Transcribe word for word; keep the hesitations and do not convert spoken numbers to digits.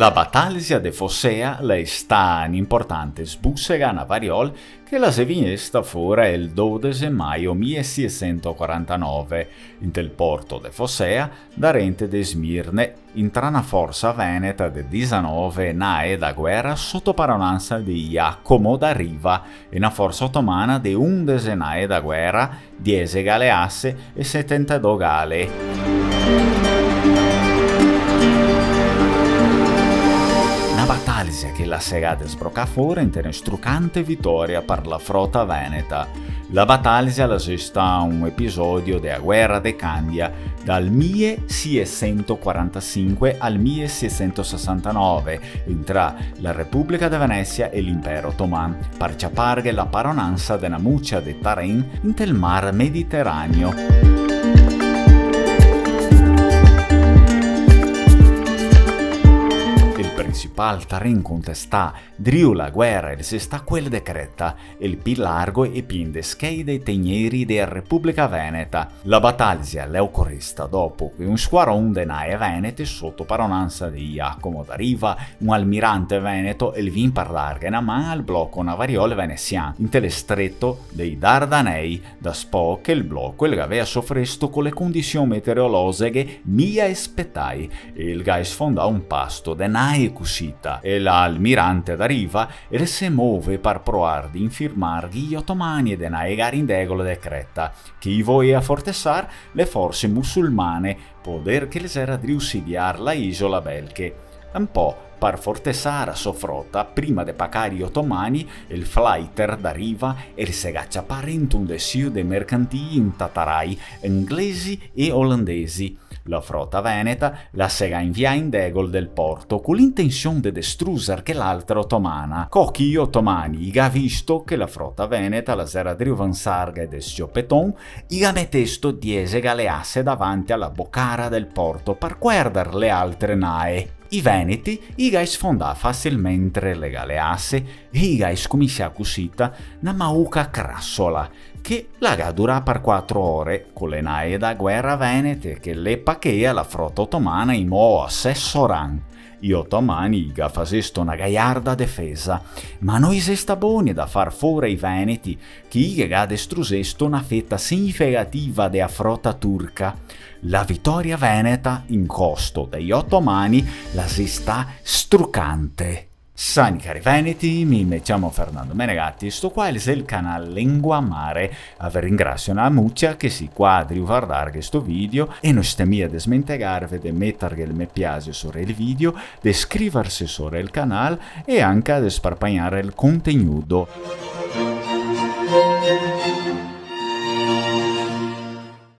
La batalxa de Fosea la xe stà n'importante sbusega na variol che la xe vignesta fora el dodese maio mie siesento quarantanove, inte el porto de Fosea, darente de Smirne, intra na forsa veneta de disanove nae da guera soto paronansa de Jacomo da Riva e na forsa otomana de undese nae da guera, diese galeasse e setentedó gale. Na batalxa che la se ga desbrocà fora inte na strucante vitoria par la frota veneta. La batalxa la xe stà un episodio de a guera de Candia dal mie siesento quarantasinque al mie siesento sesantanove, intra la Republica de Venesia e l'Impero Otoman, par ciaparghe la paronansa de na mucia de taren inte el mar Mediteraneo. El principal taren contestà drio la guera el xe stà quel de Creta, el pi largo e pien de schei dei tegneri de Republica Veneta. La batalxa l'è ocoresta dopo che un squadron de nae venete, soto paronansa de Jacomo da Riva, un almirante veneto, el vin par darghe na man al bloco navariol venesian, inte l'estreto dei Dardanei, daspò che el bloco el gavea sofresto co le condision meteorologeghe mia espetai, e el ga sfondà un pasto de nae cusita, e l'almirante da Riva el se move par proar de infirmar i otomani de nae gare in degol de Creta, che i voea fortesar le forse musulmane, poder che le xera drio sidiar la isola belche. Un po' par fortesar a so frota, prima de pacar i otomani, el flighter da Riva el se ga ciapà rento un desio de mercantii intatarai, inglesi e olandesi. La frota veneta la se ga invià in degol del porto co l'intension de destruser che l'altra otomana. Co che i otomani i ga visto che la frota veneta la xera drio vansarghe de s-ciopeton, i ga metesto diese galeasse davanti a la bocara del porto par guardar le altre nae. I veneti i ga sfondà facilmente le galeasse e i ga scominsià cusita na mauca crassola, che la ga durà par quatro ore, co le nae da guera venete che le pachea la frota otomana in modo a se soran. I otomani i ga fasesto na gaiarda defesa, ma no i xe stà boni da far fora i veneti, che i ghe ga destrusesto na feta significativa de a frota turca. La vitoria veneta in costo dei otomani la xe stà strucante. Sani cari veneti, mi me ciamo Fernando Menegatti, sto qua el xe el canal Lengua Mare. A ve ringrasio na mucia che si qua drio vardarghe sto video e no sté mia desmentegarve de metarghe el me piaxe sora el video, de scrivarse sora el canal e anca de sparpagnar el contegnudo.